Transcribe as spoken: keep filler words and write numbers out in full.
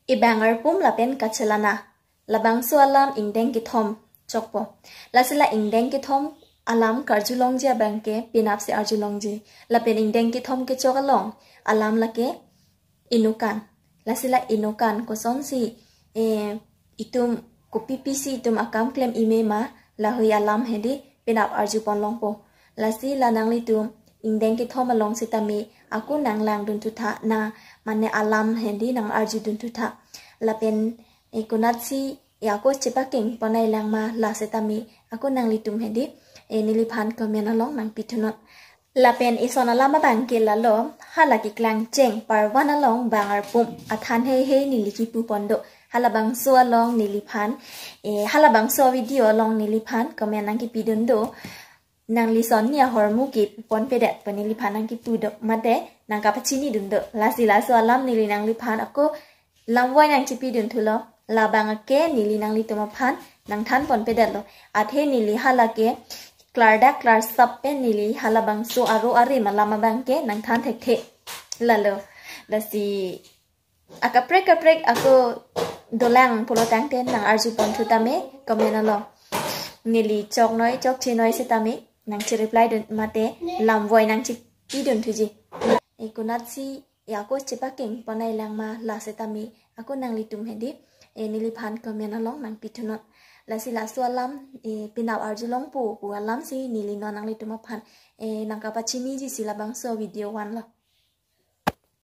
Ibang arpum lapen kachelana. Labangso alam ingdeng kethom chokpo. Lasi la ingdeng kethom alam karjulongji abangke penapsi arjulongji. Lapen ingdeng kethom kechok along alam lake inokan. Lasi la inokan kosonsi, eh, itum kopipisi itum akam klem ime ma, lahui alam hedi penap arjupon longpo. Lasi la nanglitum ingdeng kethom along sitame ako nanglangdun thutha na, mane alam hedi nang arjudun thutha. Lapen, eh, konatsi, eh, ako chepakeng ponai lang ma la sitame ako nanglitum hedi, eh, neliphan comment along nangpithunon. Lapen ison alam abangke lalo, hala keklang cheng parvan along bang arpum athan heihei neli kipu pon do. Halabangso along neliphan, eh, halabangso video along neliphan comment nangkipidun do. Nangli son ni ahormu kipu ponpedet pu neliphan nangkipu do. Mate nangkapachinidun do. Lasi laso alam neli nangliphan ako lamvoi nangchipidun thulo. Labang ake neli nanglitum aphan nangthan ponpedetlo. Athe neli hala ke klardak klarsap pen neli halabangso aro arim alam abangke nangthan thekthe. Lalo. Lasi akaprek kaprek ako dolang pulo tangte nang arjupon thu tame comment along. Neli choknoi chokchenoi sitame nangchereply dun mate lamvoi nangchipidun thuji. Eh, konatsi, eh, ako chepakeng ponai lang ma la sitame ako nanglitum hedi, eh, neliphan comment along nangpithunon. Lasi laso alam, eh, penap arjulongpo pu alamsi neli non nanglitum aphan, eh, nangkapachiniji si labangso video vanlo.